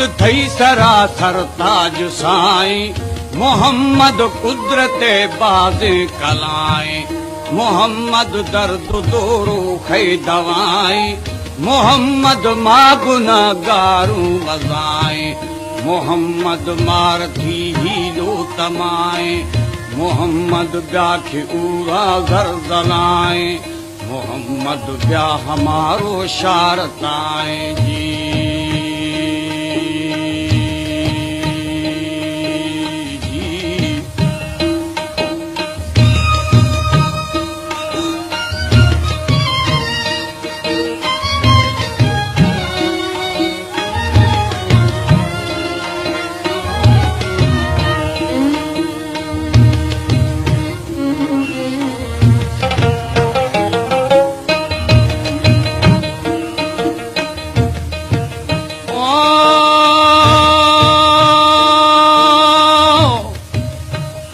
تئی سرا سرتاج سائیں، محمد قدرت بازیں کلائیں، محمد درد و دوروخئے دوائیں، محمد ما گناہگاروں بزائیں، محمد مارتی ہیل و تمائیں، محمد بیا کہ اورا زرزلائیں۔ محمد بیا ہمارو شارتائیں جی، جی۔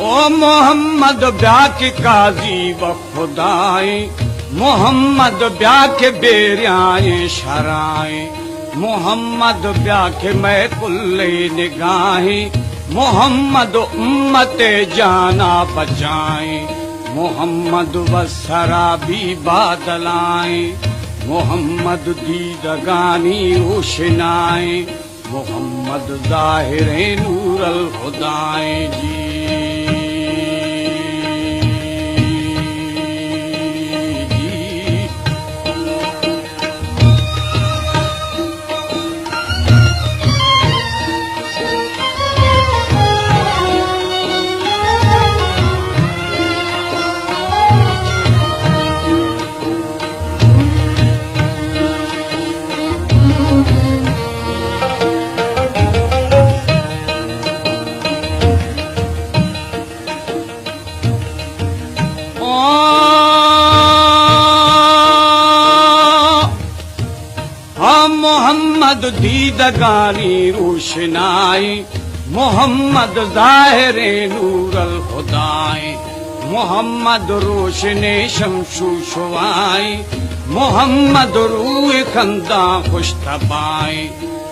او محمد بیا کہ قاضی و خدائیں، محمد بیا کہ بیریائیں شرائیں، محمد بیا کہ مئے کلیں نگاہیں، محمد امت جانا بچائیں، محمد و سرابی بادلائیں، محمد دیدگانی روشنائیں، محمد ظاہریں نور الہدائیں جی، جی۔ آ محمد دیدگانی روشنائی، محمد ظاہر نور الہدائی، محمد روشن شمش و شعاعی، محمد روح خنداں خوش طبائی،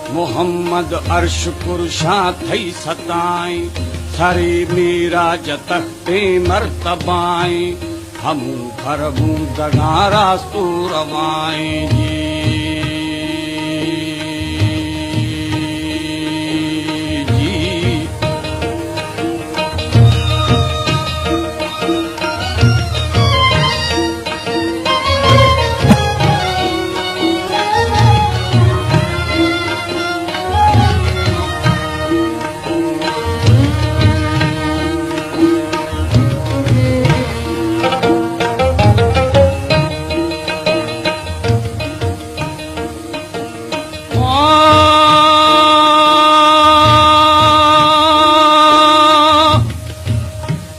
محمد عرش کرشاں تئی ستائی، سرے معراج تخت مرتبائیں، ہمو پرمودگاں راست و روائیں جی، جی۔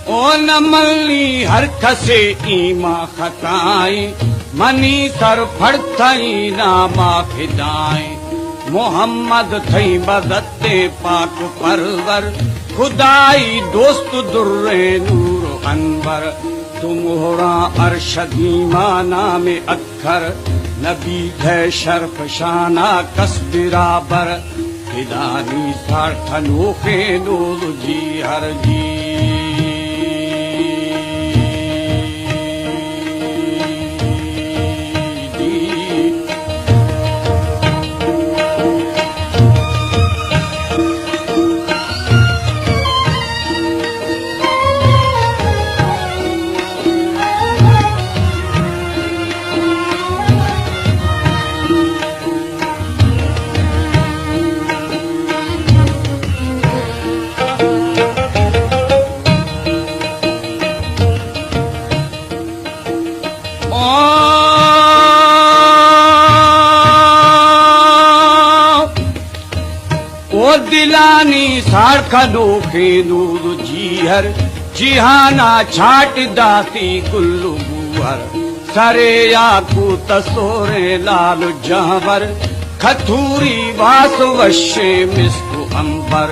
او نہ منی ہر کسے ایما خطائیں، منی سر پڑ تئی ناما فدائیں۔ محمد تئی بزتیں پاک پرور، خدائی دوست دریں نور و انور۔ تو مہراں عرش دیما نام اطہر، نبی تئی شرف شانا کس برابر۔ ہدانی ساڑ کنوخیں نور جی ہر جی، جی۔ او دلانی ساڑ کنوخیں نور جیہر، جہانا چھاٹ داتی گل و گوہر۔ سرے یاقوت سوریں لال و جہبر، کھتوری واس وشیں مسک و عنبر۔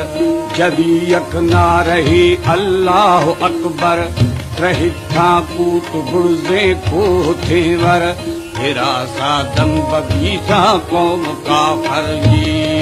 جبی یک نعرہے اللہ اکبر، ترہتاں کوٹ برزیں کوہ تیور۔ ہراسا دم بگیساں قوم کافر جی۔